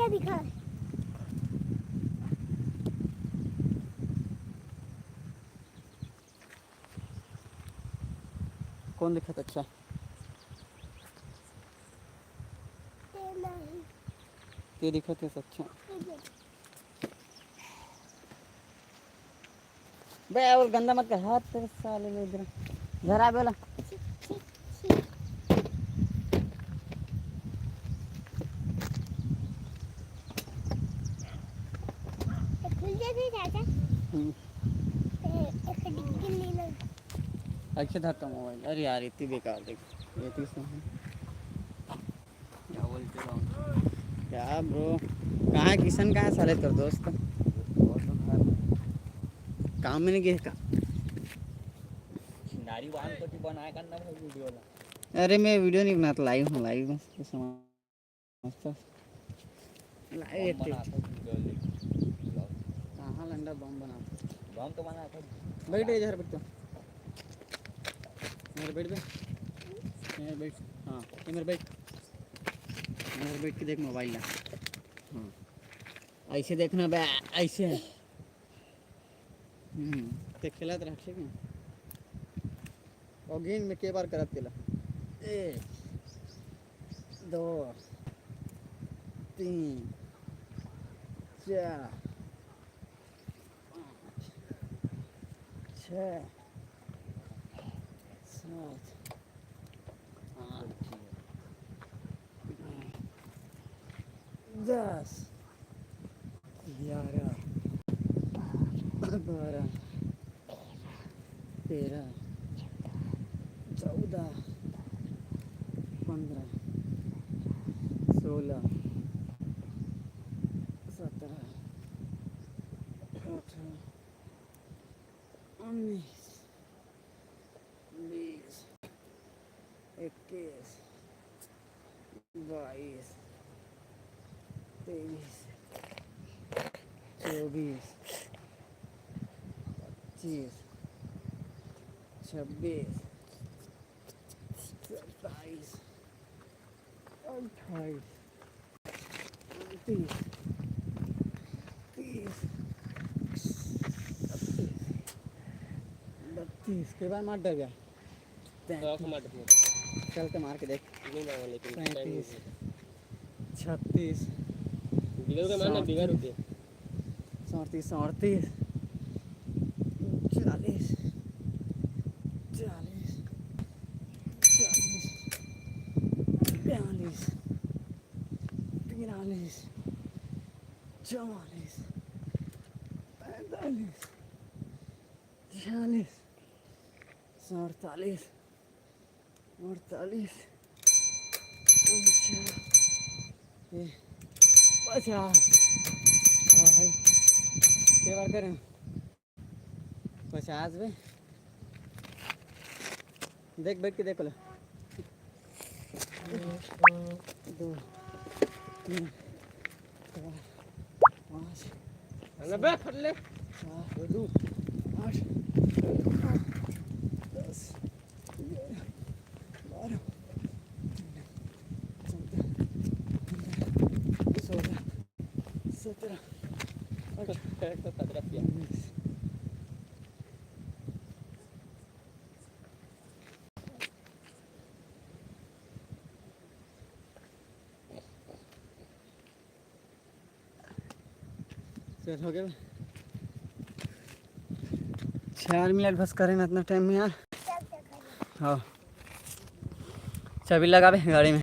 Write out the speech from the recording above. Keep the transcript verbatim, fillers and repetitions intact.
दिखा। कौन दिखत अच्छा? ते नहीं। ते दिखत हे अच्छा। ते देख। बे, वो गंदा मत कर, हाथ तेरे साले में इधर। घर आ बेला। खुल जाते चाचा। हम्म। ए, एक डिग्गी नहीं लग। ऐसे धरता मोबाइल। अरे यार, इतनी बेकार देख। ये तो इसमें है। क्या बोलते हो? क्या ब्रो? कहाँ है किशन, कहाँ है साले तोर दोस्त? वो तो घर काम में नहीं गए का? नारी वाहन को तो बनाया करना भाई वीडियो ला। अरे मैं वीडियो नहीं बनाता, लाइव हूँ, लाइव हूँ। तो समझता। Live bomb active. बनाता वीडियो ले। कहाँ लंडा बम बनाता? बम तो बनाता। बैठ इधर, बैठ तो। इधर बैठ बे। इधर बैठ। हाँ, इधर बैठ। इधर बैठ के देख मोबाइल ला। हाँ। ऐसे देखना बे, ऐसे। हम्म, ते खेलत रह, ठीक है? और गेंद में के बार करत तेला? एक, दो, तीन, चार, पाँच, छः, सात, आठ, दस, ग्यारह, बारह, तेरह, चौदह, पन्द्रह, सोलह, सत्रह, अठारह, उन्नीस, बीस, इक्कीस, बाईस, तेईस, चौबीस, पच्चीस, छब्बीस, सत्ताईस, अट्ठाईस, उनतीस, तीस, इकतीस, बत्तीस, के बार मार डर गया। तो आँख मार दे। चल तो मार के देख। नहीं मारा लेकिन। पैंतीस, छत्तीस, बिगर के मारना, बिगर सैंतीस, रुके। सैंतीस, सैंतीस, चालीस, चालीस, चालीस, बयालीस, तिरालीस, चवालीस, पैंतालीस, छियालीस, सैंतालीस, अड़तालीस, पचास, ए, पचास। हाँ भाई, के बार करें? पचास बे। देख, बैठ के देख ले। एक, दो, तीन, चार, पाँच, अरे बे, फट ले। सात, दो, आठ, नौ, दस, ग्यारह, बारह, तेरह, चौदह, पन्द्रह, सोलह, सत्रह, अठारह, एक सौ सत्रह किया। उन्नीस। चल, हो गया। चार मिनट बस करें ना, इतना टाइम में यार। हाँ, चाबी लगाबे गाड़ी में।